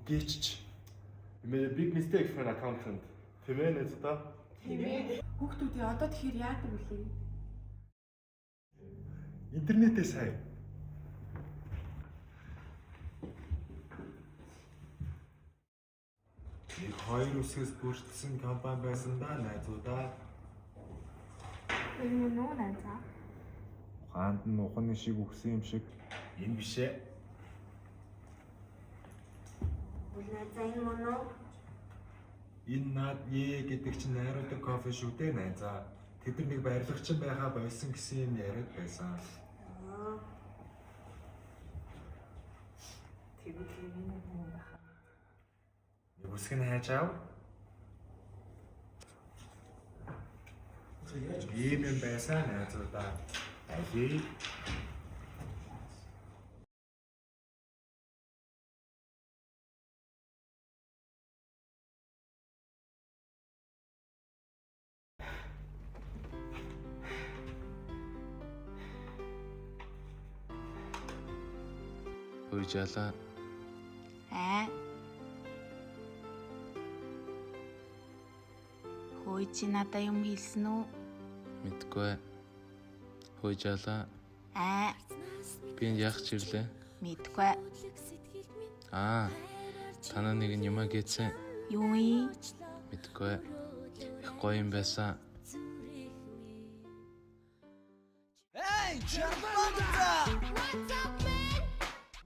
Гिचч. You made a big mistake for an accountant. Тийм ээ найзуудаа? Хүүхдүүдээ одоо тэгэхээр яадаг вүлээ? Интернетээ сайн. Нэг хоёр үсгээс бүрдсэн компани байсан да найзуудаа. Энэ мөн үү найзаа? Ухаанд нь ухааны шиг үхсэн юм шиг. Энэ биш ээ. Үл найзаа, энэ мөн үү? Энэ над ээ гэдэг чинь найруулдаг кофе шүү дээ найзаа. Тэд нар нэг барилгачин байхаа болсон гэсэн юм яриад байсан. Аа. Тэгвэл энэ мөн байх. Нэг үсэг нь хайж ав. Ийм юм байсан найзуудаа. Али. Хөөе жалаа. Аа. Хөөе, чи надаа юм хэлсэн үү? Мэдгүй. Хөөе жалаа. Аа. Би энд яах ч ирлээ? Мэдгүй. Аа. Танаа нэг нь юмаа гээцэн. Юу юм? Мэдгүй. Их гоё юм байсан. Hey, Чарлбануудаа!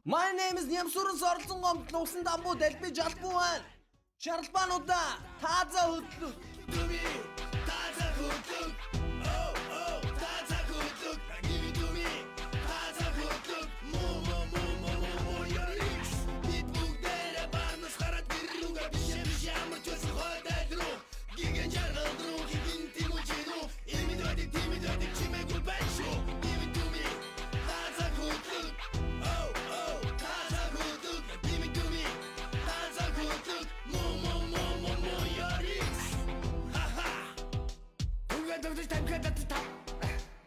My name is Нямсурын соролцсон гомдол усан дамбуу далби жалбуу байна. Чарлбануудаа, тааза хөдлөг. Тааза хөдлөг. Oh oh, тааза хөдлөг. Give it to me. Тааза хөдлөг. Муу муу муу муу муу муу your ex. Бид бүгдээрээ барнас хараад гэр рүүгээ биш биш ямар ч байсан хойд айл руу. Гигэн жаргал руу хитэн тэмүүлж рүү. Имэд байдаг тимэд байдаг чимээгүй байх шүү. Give it to me. Тааза хөдлөг. Oh oh, тааза хөдлөг. Give it to me. Тааза хөдлөг. Муу муу муу муу муу your ex. Ха-ха. Тэвгэн тогтож тамхи татаж та.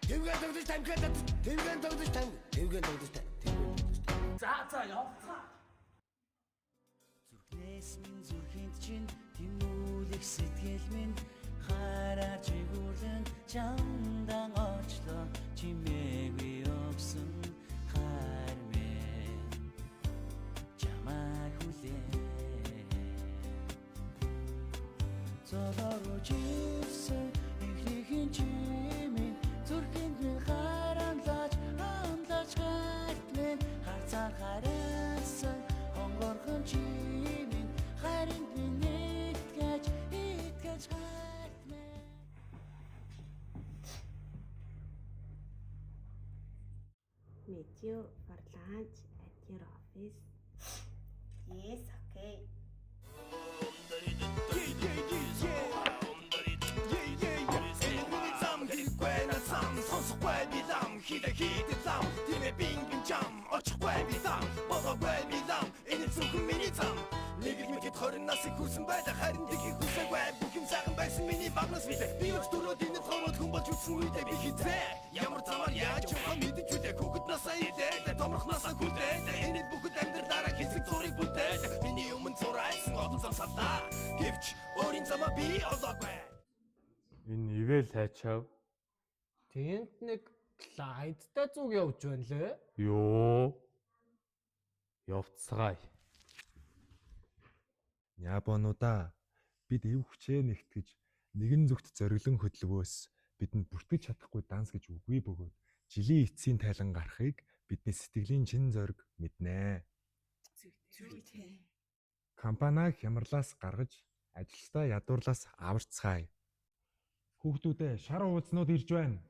Тэвгэн тогтож тамхи татаж. Тэвгэн тогтож тамхи. Тэвгэн тогтож та. Тэвгэн тогтож та. За за явцгаа. Зүрхнээс минь зүрхэнд чинь тэмүүлэх сэтгэл минь хараар чигүрлэн чамдан очлоо чимээгүй өгсөн хайр минь чамайг хүлээн золорож ирсэн эхнийхэн чимээ зүрхэнд минь харамлаж амлаж гальт минь харцаар харсан хонгорхон чимээ хайранд минь итгэж итгэж гальт минь. Meet you for lunch at your office. Yes, okay. Yeah yeah yeah yeah. Yeah yeah yeah. Энэ миний зам хэрэггүй насам сонсохгүй би лам хидэ хидэ лам тимэ бингэн жам очихгүй би лам болоогүй би лам энэ зөвхөн миний зам. Нэг л мэдэд 20 насыг хүрсэн байлаа, харин тгий хүсээгүй бүх юм сайхан байсан миний багнаас билээ. Би өч төрөөд энэ толгойд хүн болж үтсэн үедээ би хизээ ямар замаар яаж явах мэдэж үлээ. Хүүхэд насаа идээд томрох насаа хүлээд энэ бүхэд амьдралаараа хэсэг зургийг бүтээд миний өмнө зурайсан олон зам саллаа. Гэвч өөрийн замаа би олоогүй. Энэ ивэл хайчаав. Тэнд нэг клайдтай зүг явж байна лээ. Йоо. Явцгаая. Японуудаа, бид эв хүчээ нэгтгэж нэгэн зүгт зориглон хөдөлгөөс бидэнд бүртгэж чадахгүй данс гэж үгүй бөгөөд жилийн эцсийн тайлан гарахыг бидний сэтгэлийн чин зориг мэднэ. Компаниаг хямралаас гаргаж ажилчдаа ядуурлаас аварцгаая. Хүүхдүүдээ, шар уузнууд ирж байна.